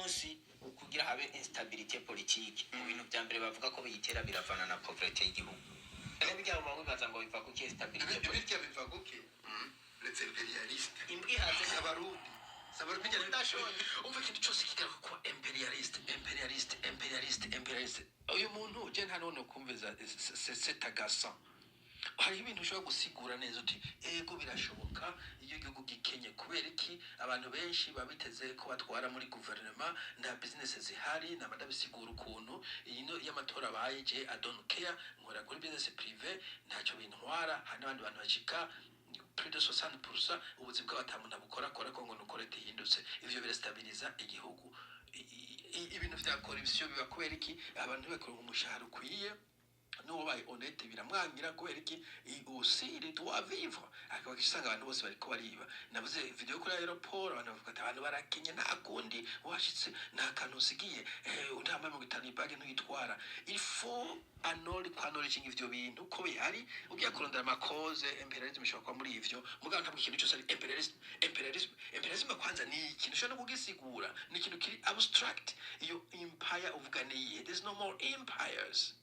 Munsi kugira habe instabilité politique, mu bintu vya mbere bavuga ko biyitera biravana na pauvreté y'igihugu. Rero bijya uba wibaza ngo biva kuki instabilité politique? Birya biva guke les impérialistes. Imbwa ihaze. Abarundi, abarundi. Ndashonje. Umva, ikintu cyose kigaruka kuba impérialiste, impérialiste, impérialiste, impérialiste. Uyu muntu je nta none kumviza, c'est agaçant. Hariho ibintu ushobora gusigura neza uti ego, birashoboka iyo igihugu gikenye. Kubera iki? Abantu benshi baba biteze ko batwara muri guverinoma, nta business zihari. Naba ndabisigura ukuntu iyi no iyo amatora abaye, je I don't care, nkora kuri business privé, ntacyo bintwara. Hari n'abandi bantu bashika plus de 60% ubuzi bwabo ata muntu abukorakora ko ngo nuko leta ihindutse. Ivyo birastabiliza igihugu. Ibintu vya corruption biba kubera iki? Abantu ntibakora umushahara ukwiye, n'uwabaye honnête biramwangira. Kubera iki? Aussi il doit vivre. Akaba usanga abantu bose bariko bariba. Navuze video kuri aéroport, abantu bavuga ati abantu barakenye, nta kundi, washitse nta kantu usigiye, untamba 50 ibage ntuyitwara. Il faut anori kwanorijinga ivyo bintu ko bihari. Ugiye kurondera ama causes, impérialisme ishobora kuba muri ivyo. Mugabo ntabwo ikintu cyose ari impérialisme, impérialisme, impérialisme. Kwanza ni ikintu ushobora no kugisigura, ni ikintu kiri abstract. Iyo empire uvuga ni iyihe? There's no more empires.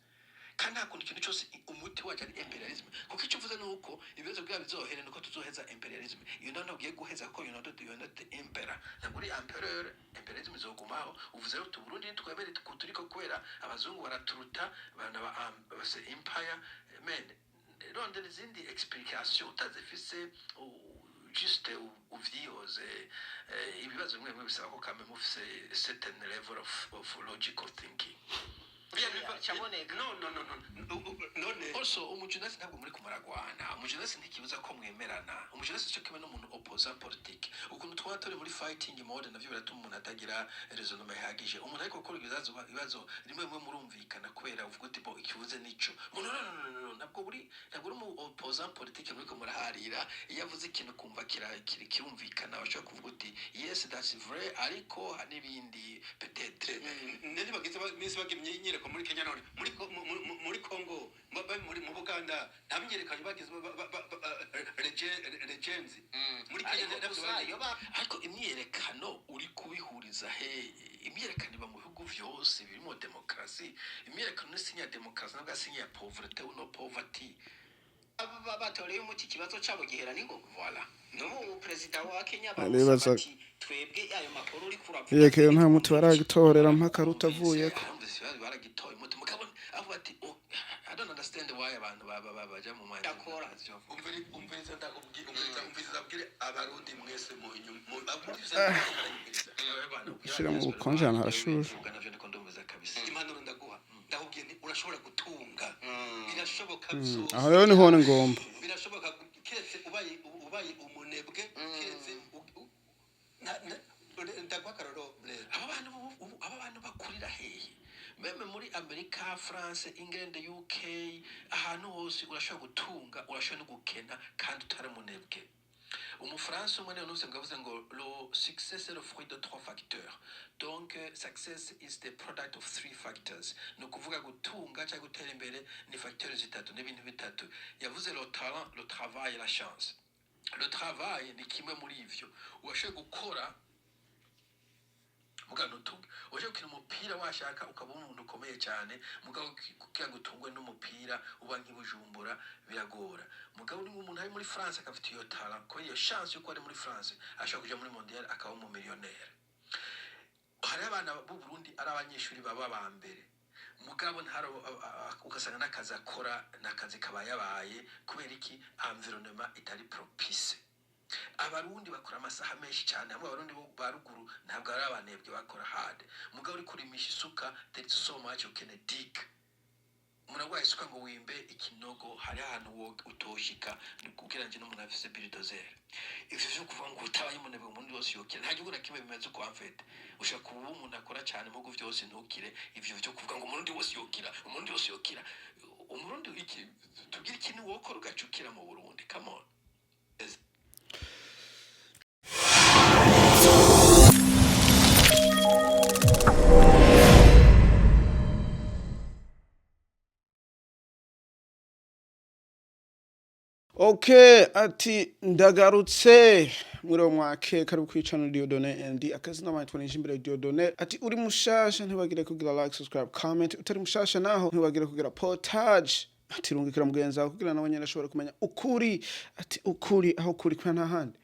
Kandi nta kuntu ikintu cyose umuti wacu ari impérialisme, kuko icyo uvuze ni uko ibibazo byaba bizohere nuko tuzoheza impérialisme. Iyo naho ntabwo ugiye guheza ko you're not the emperor, ntabwo uri empereur. Impérialisme izogumaho. Uvuze rero uti Burundi nitwemere turiko kubera abazungu baraturuta, bana ba base empire. Men, rondera izindi explication utazifise, juste uvyihoze. Ibibazo bimwe bimwe bisaba ko kame mufise certain level of logical thinking. Caboneka. No, no, no, no, none. Also, umujournaliste ntabwo muri kumuragwana. Umujournaliste ntikibuza ko mwemerana. Umujournaliste cyo kimwe n'umuntu opposant politique. Ukuntu twaba turi muri fighting mode, navyo biratuma umuntu atagira raisonnement ihagije. Umuntu ariko gukora ibibazo rimwe rimwe murumvikana, kubera uvuga uti bo ikibuze nico. No, no, no, no, no, ntabwo uri mu opposant politique muriko muraharira. Iyo avuze ikintu kumva kirumvikana, bashobora kuvuga uti yes, that's vrai, ariko hari n'ibindi peut-être. Nari bagize minsi bagira imyiyereko muri Kenya, none muri muri Congo, muri mu Buganda nta myiyerekano bagize regenzi muri Kenya? Ariko ntabyo gusa bagize. iyo ba Ariko imyiyerekano uri kubihuriza he? Imyiyerekano iba mu bihugu vyose birimo demokarasi. Imyiyerekano ni signe ya demokarasi, ntabwo ari signe ya pauvreté ou no poverty. Batoreye umuti ikibazo cabo gihera ningoga. Voilà. N'ubu perezida wa Kenya Nibaza- bamusaba ati twebwe ayo makuru uri kuravuga. Yeke nta muti baragitorera mpaka rutavuyeko. Arumvise ibibazo, baragitoye umuti mugabo avuga ati oh, I don't understand why abantu baja mu ma Dakora. Umviriza, ndakubwira, umviriza, umviriza, abwire abarundi mwese mu inyuma muri Gushira mu bukonje ahantu harashushe. Navyo ndiko ndumviza kabisa. Impanuro ndaguha, ndakubwiye nti urashobora gutunga, birashoboka byose. Aho rero niho ni ngomba. Birashoboka keretse ubaye umunebwe, keretse ndaguha akarorero Blaise. Aba bantu aba bantu bakurira hehe? Même muri Amerika, France, England, UK, ahantu hose urashobora gutunga, urashobora no gukena kandi utari umunebwe. Umufaransa umwe niwe numvise ngo yavuze ngo le succès, c'est le fruit de trois facteurs. Donc success is the product of three factors. Ni ukuvuga gutunga cyangwa gutera imbere ni facteurs zitatu, n'ibintu bitatu yavuze: le talent, le travail, la chance. Le travail ni kimwe muri ivyo. Urashoboye gukora mugabo ntutunge. Uje gukina umupira washaka ukaba umuntu ukomeye cyane, mugabo kugira ngo utungwe n'umupira uba nk'ibujumbura biragora. Mugabo ni umuntu ari muri France akafite iyo talent, kubera iyo chance yuko ari muri France ashobora kuja muri mondial akaba umu millionnaire. Hariho abana b'u Burundi ari abanyeshuri baba ba mbere, mugabo ntaro ugasanga n'akazi akora n'akazi kabayabaye. Kubera iki? Environnement itari propice. Abarundi bakora amasaha menshi cyane hamwe. Abarundi bo ba ruguru ntabwo ari abanebwe, bakora hard. Mugabo uri kurimisha isuka, there is so much you can dig. Umuntu arwaye isuka ngo wimbe ikinogo, hari ahantu utoshika kugira n'umuntu afise bulldozer. Ivyo vyo kuvuga ngo utabaye umunebwe umuntu wose yokira, nta gihugu na kimwe bimeze uko. En fait, ushobora kuba umuntu akora cyane mu bihugu vyose ntukire. Ivyo vyo kuvuga ngo umurundi wose yokira, umurundi wose yokira, umurundi iki, tubwire ikintu wokora ugacukira mu Burundi. Come on. Okay, ati ndagarutse muri uwo mwake kari kwicana Dieudonné and akazina witwa Nijimbere Dieudonné. Ati uri mushasha, ntibagire kugira like, subscribe, comment. Utari mushasha naho, ntibagire kugira partage. Ati rungikira mugenzi wawe kugira nawe nyene ashobore kumenya ukuri. Ati ukuri aho kuri kwa nta handi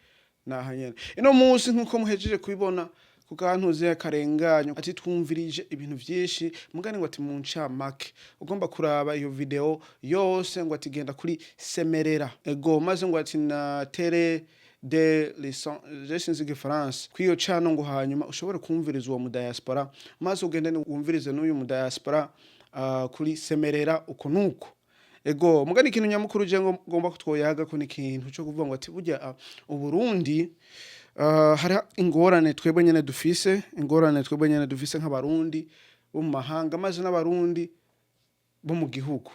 naha nyene. Ino munsi, nkuko muhejeje kubibona ku kantuze akarenganyo, ati twumvirije ibintu vyinshi mugani ngo ati mu ncamake ugomba kuraba iyo video yose, ngo ati genda kuri Semerera, ego, maze ngo ati na télé de je sinzi igifaransa kw'iyo cano, ngo hanyuma ushobore kumviriza uwo mu diaspora, maze ugende wumvirize n'uyu mu diaspora kuri Semerera uko nuko. Ego, mugani ikintu nyamukuru je ngomba kutwoyaga ko ni ikintu cyo kuvuga ngo ati burya Uburundi hari ingorane twebwe nyene dufise, ingorane twebwe nyene dufise nk'Abarundi bo mu mahanga, maze n'Abarundi bo mu gihugu.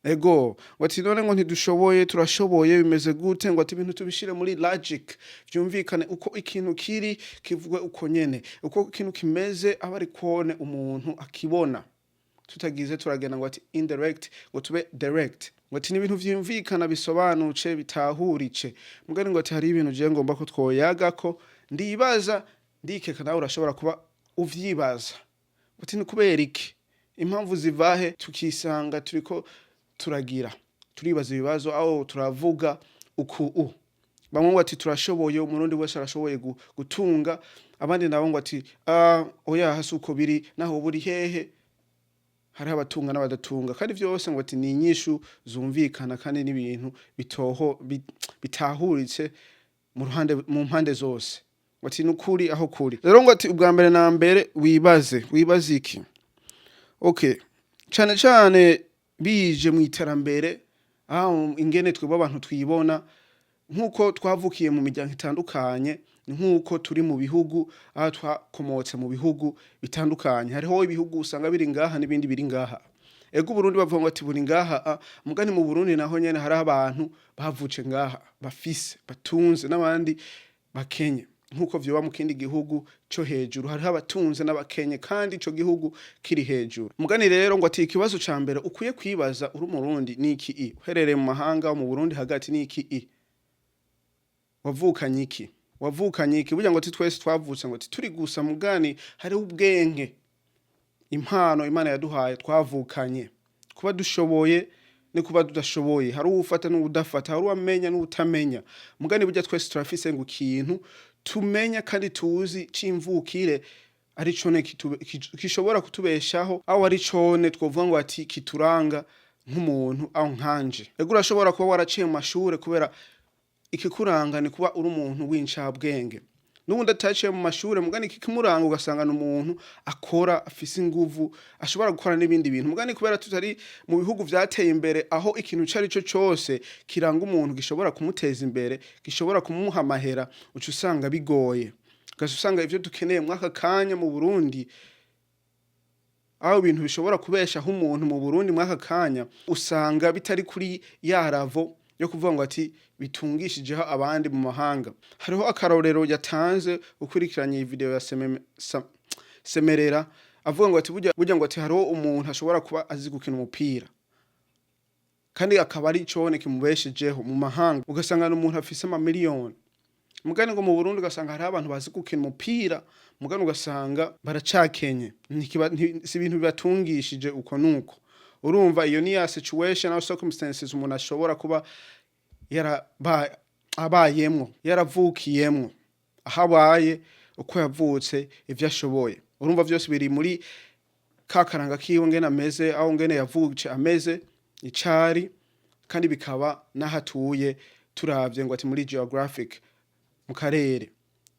Ego, ngo ati none ngo ntidushoboye, turashoboye, bimeze gute? Ngo ati ibintu tubishire muri logic, vyumvikane uko ikintu kiri, kivugwe uko nyene, uko ikintu kimeze aba ari kone umuntu akibona, tutagize turagenda ngo ati indirect, ngo tube direct, ngo ati ni ibintu vyumvikana, bisobanutse, bitahurice. Mugani ngo ati hari ibintu je ngomba ko twoyagako, ndibaza, ndikeka nawe urashobora kuba uvyibaza uti ni kubera iki, impamvu zivahe tukisanga turiko turagira turibaza ibibazo aho turavuga uku u bamwe ngo ati turashoboye, Umurundi wese arashoboye gutunga, abandi nabo ngo ati oya, hasi uko biri naho buri hehe, hariho abatunga n'abadatunga, kandi vyose ngo ati ni inyishu zumvikana kandi n'ibintu bitoho bitahuritse mu ruhande, mu mpande zose, ngo ati nukuri aho kuri. Rero ngo ati ubwa mbere na mbere wibaze iki? Okay, cane cane bije mu iterambere, aho ingene twebwe abantu twibona, nk'uko twavukiye mu miryango itandukanye, ni nk'uko turi mu bihugu, aho twakomotse mu bihugu bitandukanye. Hariho ibihugu usanga biri ngaha n'ibindi biri ngaha. Ego, Uburundi bavuga ngo ati buri ngaha, mugani mu Burundi naho nyene hariho abantu bavutse ngaha bafise batunze n'abandi bakenye, nk'uko vyoba mu kindi gihugu co hejuru, hariho abatunze n'abakenye kandi ico gihugu kiri hejuru. Mugani rero ngo ati ikibazo ca mbere ukwiye kwibaza uri Umurundi ni iki i uherereye mu mahanga, mu Burundi hagati, ni iki i wavukanye, iki wavukanye iki? Burya ngo ati twese twavutse ngo ati turi gusa, mugani hariho ubwenge, impano Imana yaduhaye twavukanye, kuba dushoboye ni kuba tudashoboye, hari uwufata n'uwudafata, hari uwamenya n'uwutamenya. Mugani burya twese turafise ngo ikintu tumenya kandi tuzi c'imvukire, ari cone gishobora kutubeshaho, aho ari cone twovuga ngo ati kituranga nk'umuntu, aho nkanje. Ego, urashobora kuba waraciye mu mashure, kubera ikikuranga ni kuba uri umuntu w'incabwenge, n'ubundi ataciye mu mashure, mugani ikikimuranga ugasanga ni umuntu akora, afise inguvu, ashobora gukora n'ibindi bintu. Mugani kubera tutari mu bihugu vyateye imbere, aho ikintu ico ari cyo cose kiranga umuntu gishobora kumuteza imbere, gishobora kumuha amahera, uca usanga bigoye, ugaca usanga ivyo dukeneye mw'aka kanya mu Burundi, aho ibintu bishobora kubeshaho umuntu mu Burundi mw'aka kanya, usanga bitari kuri ya level yo kuvuga ngo ati bitungishijeho abandi mu mahanga. Hariho akarorero yatanze ukurikiranye iyi video ya Semerera, avuga ngo ati burya ngo ati hariho umuntu ashobora kuba azi gukina umupira kandi akaba ari cone kimubeshejeho mu mahanga, ugasanga ni umuntu afise amamiliyoni. Mugani ngo mu Burundi ugasanga hariho abantu bazi gukina umupira, mugani ugasanga baracakenye, si ibintu bibatungishije uko nuko. Urumva iyo ni ya situation or circumstances umuntu ashobora kuba yaraba abayemwo, yaravukiyemwo, aho abaye, uko yavutse, ivyo ashoboye. Urumva vyose biri muri ka karanga kiwe, ngene ameze, aho ngene yavutse ameze, icari, kandi bikaba n'aho atuye, turavye ngo ati muri geographic, mu karere,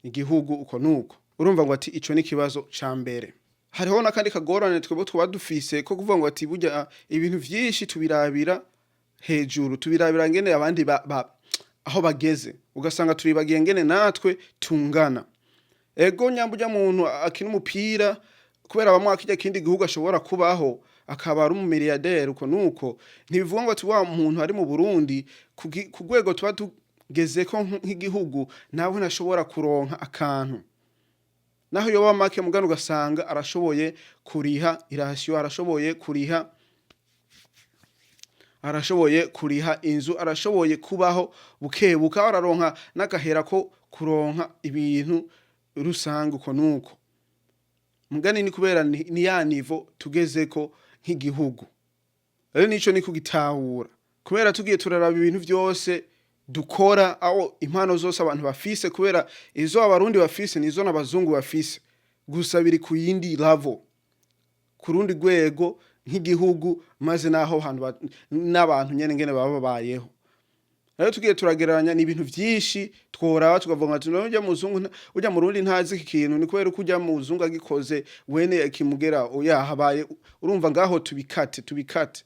igihugu, uko nuko. Urumva ngo ati ico ni ikibazo ca mbere. Hariho n'akandi kagorane twebwe twaba dufise ko kuvuga ngo ati burya ibintu vyinshi tubirabira hejuru, tubirabira ngene abandi aho bageze, ugasanga turibagiye ngene natwe tungana. Ego, nyamburya muntu akina umupira, kubera bamwe kirya kindi gihugu ashobora kubaho akaba ari umumiliyaderi uko nuko, ntibivuga ngo ati wa muntu ari mu Burundi ku rwego tuba tugezeko nk'igihugu nawe ntashobora kuronka akantu naho yoba make, mugani ugasanga arashoboye kuriha i ration, arashoboye kuriha. Arashoboye kuriha inzu, arashoboye kubaho bukebuka, araronka n'agahera ko kuronka ibintu rusange uko nuko. Mugani ni kubera ni ya niveau tugezeko nk'igihugu. Rero nico ni kugitahura, kubera tugiye turaraba ibintu vyose dukora, aho impano zose abantu bafise, kubera izo Abarundi bafise nizo n'abazungu bafise, gusa biri ku yindi level, ku rundi rwego nk'igihugu, maze naho hantu n'abantu nyene ngene baba babayeho. Rero tugiye turagereranya, ni ibintu vyinshi tworaba tukavuga ati none urya muzungu urya Murundi ntazi iki kintu, ni kubera ko urya muzungu agikoze wene kimugera oya habaye. Urumva ngaho tubikate, tubikate,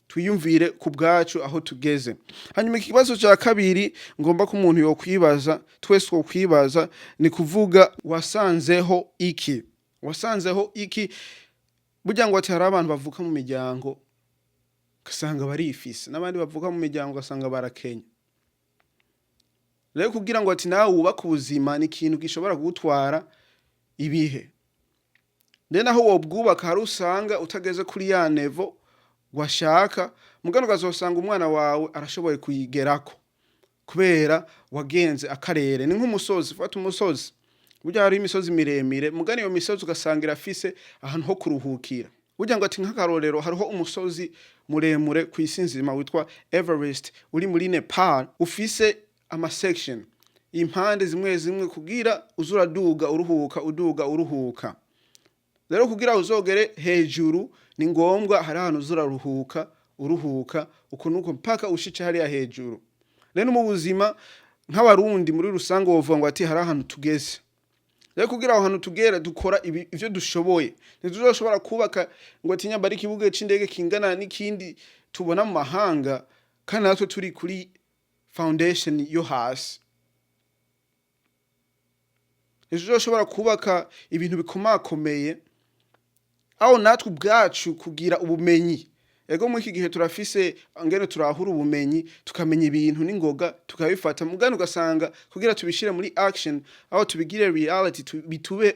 twiyumvire ku bwacu aho tugeze. Hanyuma ikibazo cya kabiri ngomba ko umuntu yokwibaza, twese twokwibaza, ni kuvuga: wasanzeho iki? Wasanzeho iki? Burya ngo ati hari abantu bavuka mu miryango ugasanga barifise, n'abandi bavuka mu miryango ugasanga barakenya. Rero kugira ngo ati nawe wubake ubuzima ni ikintu gishobora kugutwara ibihe. Rero naho wobwubaka, hari usanga utageze kuri ya niveau washaka, mugano ukazosanga umwana wawe arashoboye kuyigerako kubera wagenze akarere. Ni nk'umusozi. Fata umusozi, burya hari imisozi miremire, mugani iyo misozi ugasanga irafise ahantu ho kuruhukira. Burya ngo ati nk'akarorero, hariho umusozi muremure ku isi nzima witwa Everest uri muri Nepal, ufise ama section, impande zimwe zimwe, kugira uze uraduga uruhuka, uduga uruhuka. Rero kugira uzogere hejuru ni ngombwa hari ahantu uza uraruhuka, uruhuka uko nuko mpaka ushice hariya hejuru. Rero mu buzima nk'Abarundi muri rusange, wovuga ngo ati hari ahantu tugeze. Rero kugira aho hantu tugera, dukora ivyo dushoboye. Ntituzoshobora kubaka ngo ati nyambara ikibuga c'indege kingana n'ikindi tubona mu mahanga, kandi natwe turi kuri foundation yo hasi. Ntituzoshobora kubaka ibintu bikomakomeye aho natwe ubwacu kugira ubumenyi. Ego, muri iki gihe turafise ngene turahura ubumenyi, tukamenya ibintu n'ingoga, tukabifata, mugani ugasanga kugira tubishire muri action, aho tubigire reality,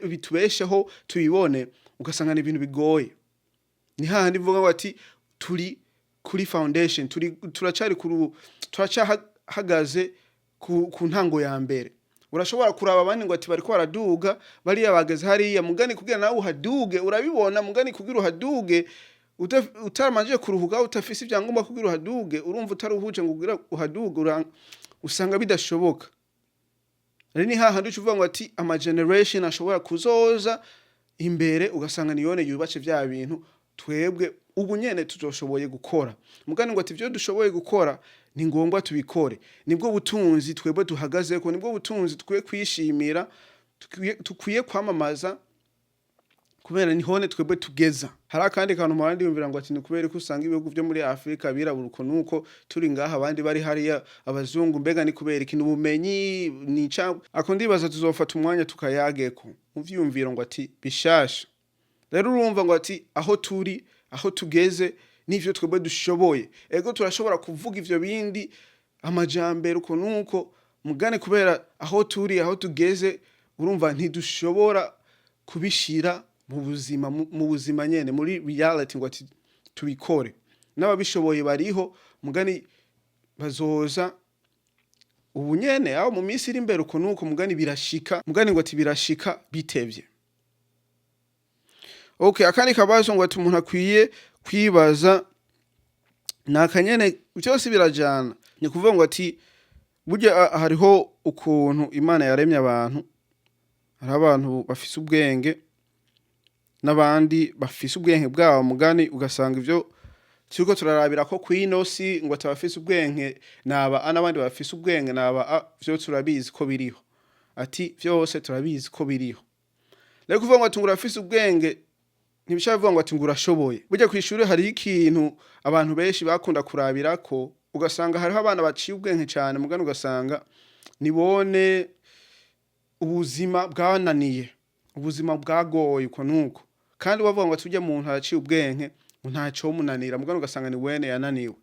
bitubesheho, tubibone, ugasanga ni ibintu bigoye. Ni hahandi mvuga ngo ati turi kuri foundation, turi turacari kuru turacahagaze ku ntango ya mbere. Urashobora kuraba abandi ngo ati bariko baraduga, bariya bageze hariya, mugani kugira nawe uhaduge, urabibona, mugani kugira uhaduge utaramanje kuruhuka, utafise ibyangombwa kugira uhaduge, urumva utaruhuje ngo kugira uhaduge, usanga bidashoboka. Rero ni hahandi uca uvuga ngo ati ama generation ashobora kuzoza imbere, ugasanga niyone yubatse vya bintu twebwe ubu nyene tuzoshoboye gukora. Mugani ngo ati ivyo dushoboye gukora ni ngombwa tubikore. Nibwo butunzi twebwe duhagazeko, nibwo butunzi tukwiye kwishimira, tukwiye kwamamaza, kubera nihone twebwe tugeza. Hari akandi kantu mpora ndiyumvira ngo ati ni kubera ko usanga ibihugu vyo muri Afrika birabura uko nuko, turi ngaha abandi bari hariya abazungu. Mbega ni kubera iki? Ni ubumenyi? Ni ca ako ndibaza tuzofata umwanya tukayageko mu vyiyumviro ngo ati bishasha. Rero urumva ngo ati aho turi, aho tugeze, n'ivyo twebwe dushoboye. Ego, turashobora kuvuga ivyo bindi amajambere uko nuko, mugane kubera aho turi, aho tugeze, urumva ntidushobora kubishira mu buzima, mu buzima nyene, muri reality, ngo ati tubikore. N'ababishoboye bariho, mugani bazoza ubu nyene, aho mu minsi iri imbere uko nuko, mugani birashika, mugani ngo ati birashika bitevye. Okay, akandi kabazo ngo ati umuntu akwiye kwibaza ni akanyene, byose birajana. Ni kuvuga ngo ati burya hariho ukuntu Imana yaremye abantu. Hari abantu bafise ubwenge n'abandi bafise ubwenge bwabo, mugani ugasanga ivyo turiko turarabira ko kwino si ngo ati abafise ubwenge naba a n'abandi bafise ubwenge naba a, vyo turabizi ko biriho. Ati vyose turabizi ko biriho. Rero kuvuga ngo ati ngo urafise ubwenge ntibishaka kuvuga ngo ati ngo urashoboye. Burya kw'ishuri hariho ikintu abantu benshi bakunda kurabirako, ugasanga hariho abana baciye ubwenge cane, mugani ugasanga nibone ubuzima bwananiye, ubuzima bwagoye uko nuko, kandi bavuga ngo ati urya muntu araciye ubwenge, ngo ntacomunanira, mugani ugasanga ni wene yananiwe.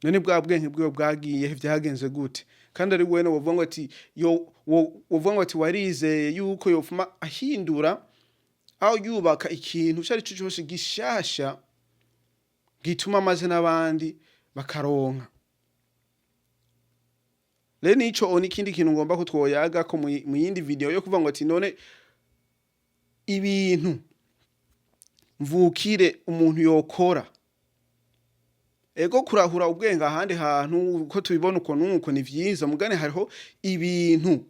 None bwa bwenge bwiwe bwagiye he? Vyagenze gute kandi ari wene wovuga ngo ati yo wovuga ngo ati warizeye yuko yofuma ahindura, aho yubaka ikintu ico ari cyo cyose gishasha gituma maze n'abandi Bakaronka rero nico n'ikindi kintu ngomba ko twoyaga ko mu yindi video yo kuvuga ngo ati none ibintu mvukire umuntu yokora. Ego, kurahura ubwenge ahandi hantu uko tubibona uko nuko ni vyiza, mugane hariho ibintu,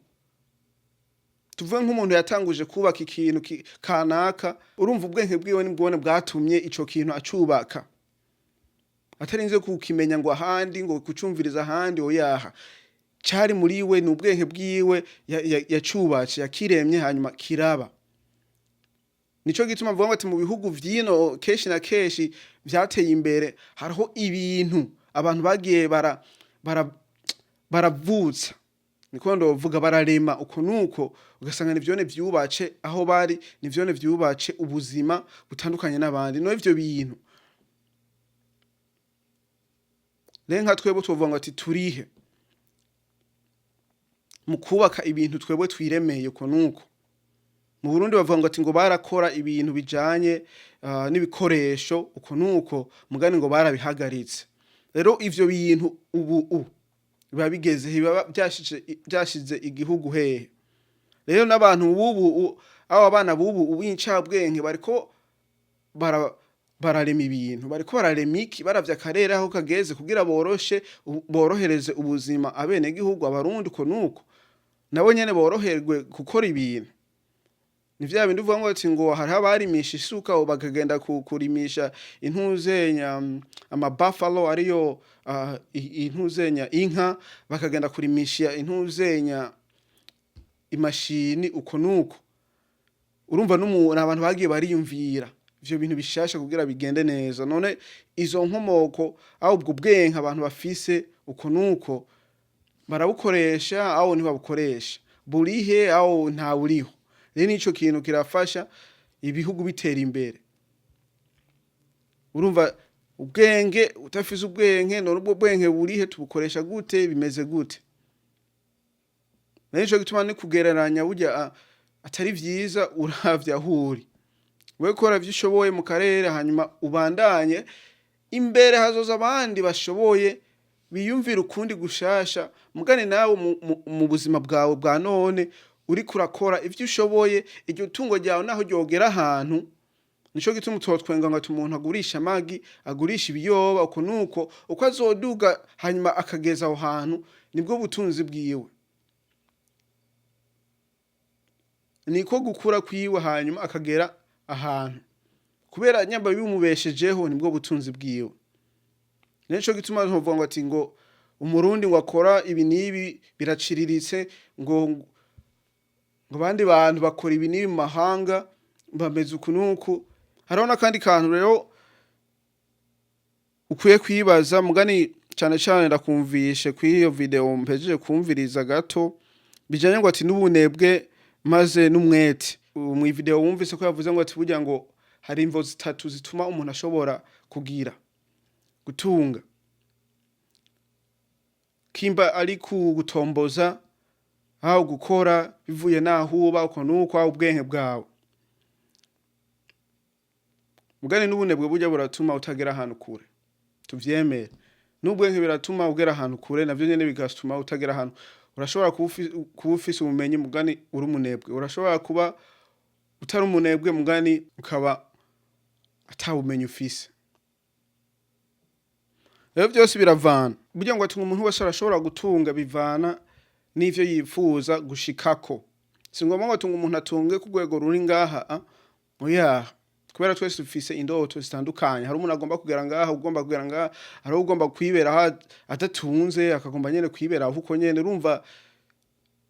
tuvuge nk'umuntu yatanguje kubaka ikintu kanaka, urumva ubwenge bwiwe nibwone bwatumye ico kintu acubaka, atarinze kukimenya ngo ahandi, ngo kucumviriza ahandi. Oyaha, cari muri we, ni ubwenge bwiwe yacubatse, yakiremye, hanyuma kiraba. Nico gituma mvuga ngo ati mu bihugu vyino kenshi na kenshi vyateye imbere, hariho ibintu abantu bagiye bara baravutsa, niko ndovuga, bararema uko nuko, ugasanga nivyone vyubatse aho bari, nivyone vyubatse ubuzima butandukanye n'abandi. No ivyo bintu rero nka twebwe tuvuga ngo ati turihe mu kubaka ibintu twebwe twiremeye uko nuko? Mu Burundi bavuga ngo ati ngo barakora ibintu bijanye n'ibikoresho uko nuko, mugani ngo barabihagaritse. Rero ivyo bintu ubu biba bigeze, biba byashize igihugu hehe? Rero n'abantu bubu, abo bana bubu ubincabwenge bariko bararema ibintu, bariko bararema iki baravye akarere aho kageze, kugira boroshe borohereze ubuzima abenegihugu, Abarundi uko nuko, nabo nyene boroherwe gukora ibintu. Ni vya bindi uvuga ngo ati ngo hariho abarimisha isuka, ubu bakagenda kurimisha intuzenya, ama buffalo ariyo intuzenya inka, bakagenda kurimisha intuzenya imashini uko nuko. Urumva n'umuntu, abantu bagiye bariyumvira ivyo bintu bishasha kugira bigende neza. None izo nkomoko, aho ubwo bwenge abantu bafise uko nuko, barabukoresha aho ntibabukoresha? Burihe aho ntawuriho? Rero nico kintu kirafasha ibihugu bitera imbere. Urumva ubwenge, utafise ubwenge, none ubwo bwenge burihe? Tubukoresha gute? Bimeze gute? Nico gituma ni kugereranya burya atari vyiza. Uravye aho uri we, kora ivyo ushoboye mu karere, hanyuma ubandanye imbere. Hazoza abandi bashoboye biyumvira ukundi gushasha. Mugane nawe mu buzima bwawe bwa none uriko urakora ivyo ushoboye, iryo tungo ryawe naho ryogera ahantu. Nico gituma utotwenga ngo ati umuntu agurisha amagi, agurisha ibiyoba uko nuko, uko azoduga hanyuma akageza aho hantu, nibwo butunzi bwiwe, niko gukura kwiwe, hanyuma akagera ahantu kubera nyamba bimubeshejeho, nibwo butunzi bwiwe. Nico gituma ntovuga ngo ati ngo Umurundi ngo akora ibi n'ibi biraciriritse, ngo abandi bantu bakora ibi n'ibi mu mahanga bameze uku nuku. Hariho n'akandi kantu rero ukwiye kwibaza, mugani cane cane ndakumvishe kw'iyo video mpejeje kumviriza gato, bijanye ngo ati n'ubunebwe maze n'umwete. Mu video wumvise ko yavuze ngo ati burya ngo hari imvo zitatu zituma umuntu ashobora kugira gutunga: kimba ari kugutomboza, aho gukora bivuye naho uba uko nuko, aho ubwenge bwawe. Mugani n'ubunebwe burya buratuma utagera ahantu kure, tuvyemere. N'ubwenge biratuma ugera ahantu kure, navyo nyene bigatuma utagera ahantu. Urashobora kuba ufise ubumenyi mugani uri umunebwe, urashobora kuba utari umunebwe mugani ukaba ata bumenyi ufise. Rero byose biravana. Burya ngo ati umuntu wese arashobora gutunga, bivana n'ivyo yifuza gushikako. Si ngombwa ngo ati umuntu atunge ku rwego ruri ngaha, oya, kubera twese dufise indoto zitandukanye. Hari umuntu agomba kugera ngaha, ugomba kugera ngaha, hari ugomba kwiberaho adatunze, akagomba nyene kwiberaho uko nyene. Urumva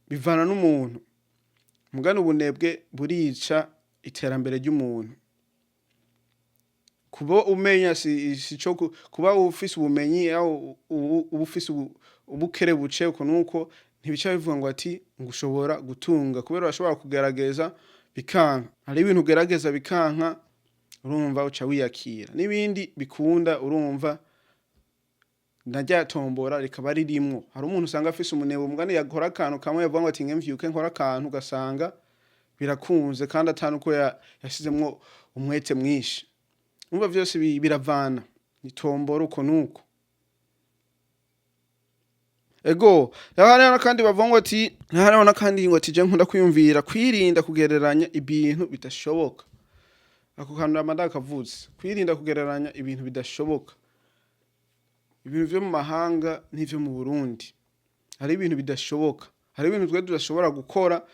bivana n'umuntu. Mugani ubunebwe burica iterambere ry'umuntu. Kuba umenya si co kuba ufise ubumenyi aho uba ufise ubukere buce uko nuko, ntibica bivuga ngo ati ngo ushobora gutunga, kubera urashobora kugerageza bikanka. Hari ibintu ugerageza bikanka, urumva uca wiyakira, n'ibindi bikunda. Urumva na rya tombora rikaba ririmwo. Hari umuntu usanga afise umunebwe, mugani yakora akantu kamwe, yavuga ngo ati nge mvyuke nkora akantu, ugasanga birakunze kandi atanu ko yashizemwo umwete mwinshi. Urumva vyose biravana, ni tombora uko nuko. Ego, hariho kandi bavuga ngo ati, hariho n'akandi ngo ati je nkunda kwiyumvira kwirinda kugereranya ibintu bidashoboka. Ako kantu nama ndakavuze, kwirinda kugereranya ibintu bidashoboka, ibintu vyo mu mahanga n'ivyo mu Burundi. Hari ibintu bidashoboka, hari ibintu twe tudashobora gukora,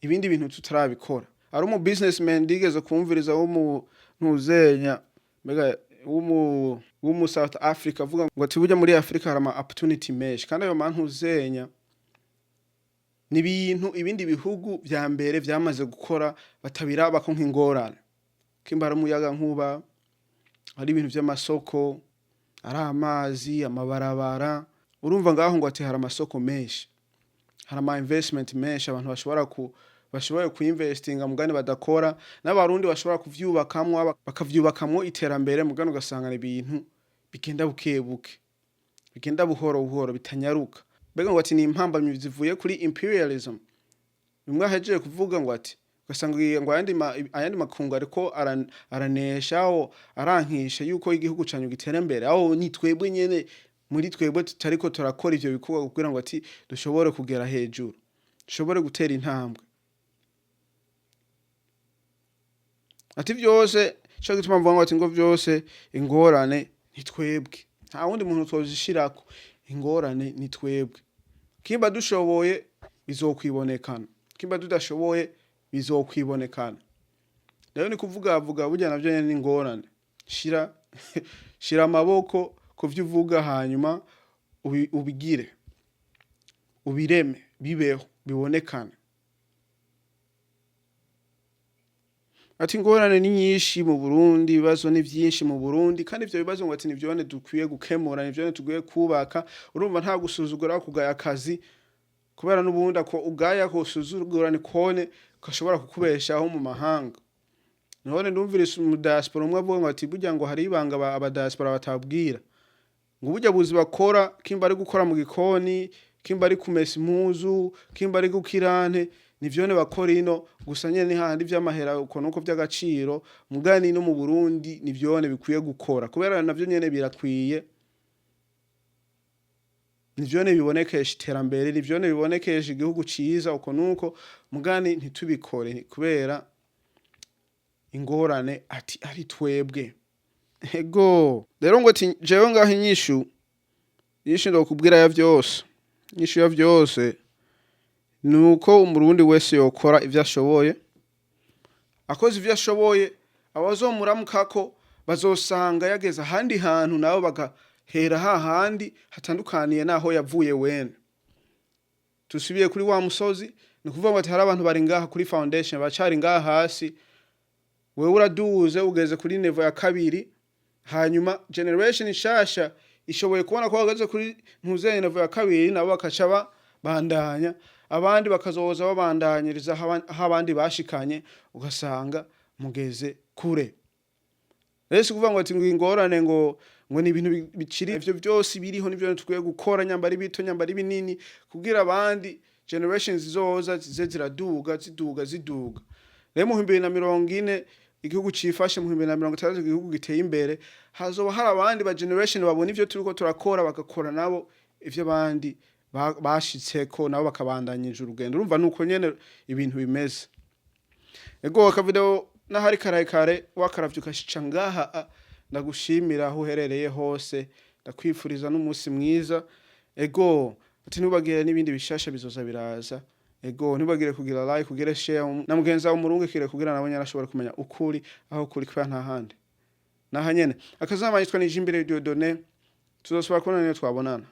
ibindi bintu tutarabikora. Ari umu businessman ndigeze kumviriza wo ntuzenya, mbega w'umu South Africa, avuga ngo ati burya muri Africa hari ama opportunity menshi, kandi ayo mantuzenya ni ibintu ibindi bihugu vya mbere vyamaze gukora batabirabako nk'ingorane. Kimba ari umuyaga nkuba, ari ibintu vy'amasoko, ari amazi, amabarabara. Urumva ngaho ngo ati hari amasoko menshi, hari ama investment menshi abantu bashobora ku bashoboye kuinvestinga mugani badakora, n'Abarundi bashobora kuvyubakamwo, bakavyubakamwo iterambere, mugani ugasanga ni ibintu bigenda buke buke, bigenda buhoro buhoro, bitanyaruka. Mbega ngo ati ni impambamyi zivuye kuri imperialism, bimwe ahejeje kuvuga, ngo ati ugasanga ngo ayandi makungu ariko aranesha aho arankisha yuko igihugu canyu gitera imbere, aho ni twebwe nyene muri twebwe tutariko turakora ivyo bikorwa kugira ngo ati dushobore kugera hejuru, dushobore gutera intambwe. Ati vyose ico gituma mvuga ngo ati ngo vyose ingorane ni twebwe, nta wundi muntu twozishirako, ingorane ni twebwe. Kimba dushoboye bizokwibonekana, kimba tudashoboye bizokwibonekana. Rero ni kuvuga vuga burya navyo nyene ni ingorane. Shira amaboko kuvyo uvuga, hanyuma ubigire, ubireme, bibeho, bibonekane. Ati ingorane ni nyinshi mu Burundi, ibibazo ni vyinshi mu Burundi, kandi ivyo bibazo ngo ati nivyone dukwiye gukemura, nivyone dukwiye kubaka. Urumva nta gusuzugura, kugaya akazi, kubera n'ubundi ako ugaya ko usuzugura ni kone gashobora kukubeshaho mu mahanga. None ndumvise mu diaspora umwe avuga ngo ati burya ngo hari ibanga aba diaspora batabwira, ngo burya buzi bakora, kimba ari gukora mu gikoni, kimba ari kumesa impuzu, kimba ari gukirante, nivyone bakora ino gusa nyene, ni hahandi vy'amahera uko nuko vy'agaciro mugani no mu Burundi nivyone bikwiye gukora, kubera navyo nyene birakwiye, nivyone bibonekesha iterambere, nivyone bibonekesha igihugu ciza uko nuko, mugani ntitubikore kubera ingorane ati ari twebwe. Ego, rero ngo ati jewe ngaho inyishu ndokubwira ya vyose, inyishu ya vyose nuko Umurundi wese yokora ivyo ashoboye. Akoze ivyo ashoboye, abazomuramukako bazosanga yageze ahandi hantu, nabo bagahera hahandi hatandukaniye naho yavuye wene. Tusubiye kuri wa musozi, ni ukuvuga ngo ati hari abantu bari ngaha kuri foundation, bacari ngaha hasi, wewe uraduze ugeze kuri niveau ya kabiri, hanyuma generation nshasha ishoboye kubona ko wageze kuri ntuzeye niveau ya kabiri, nabo bakaca bandanya, abandi bakazoza babandanyiriza aho abandi bashikanye, ugasanga mugeze kure. Rero si kuvuga ngo ati ngo ingorane ngo ni ibintu bikiri, ivyo vyose biriho nivyo tukwiye gukora, nyamba ari bito, nyamba ari binini, kugira abandi generations zizoza zize ziraduga, ziduga, ziduga. Rero mu 2040 igihugu cifashe, mu 2060 igihugu giteye imbere, hazoba hari abandi ba generation babona ivyo turiko turakora, bagakora nabo ivyo abandi bashitseko, nabo bakabandanyije urugendo. Urumva nuko nyene ibintu bimeze. Ego, akavideo n'ahari karekare wakaravye ugashica ngaha, ndagushimira aho uherereye hose, ndakwifuriza n'umunsi mwiza. Ego, ati ntubagire n'ibindi bishasha bizoza biraza. Ego, ntubagire kugira like, ugire share na mugenzi wawe, umurungikire kugira nabo nyene ashobore kumenya ukuri aho kuri, kubera nta handi naha nyene. Akazama yitwa Nijimbere Dieudonné, tuzosubira kubona niyo twabonana.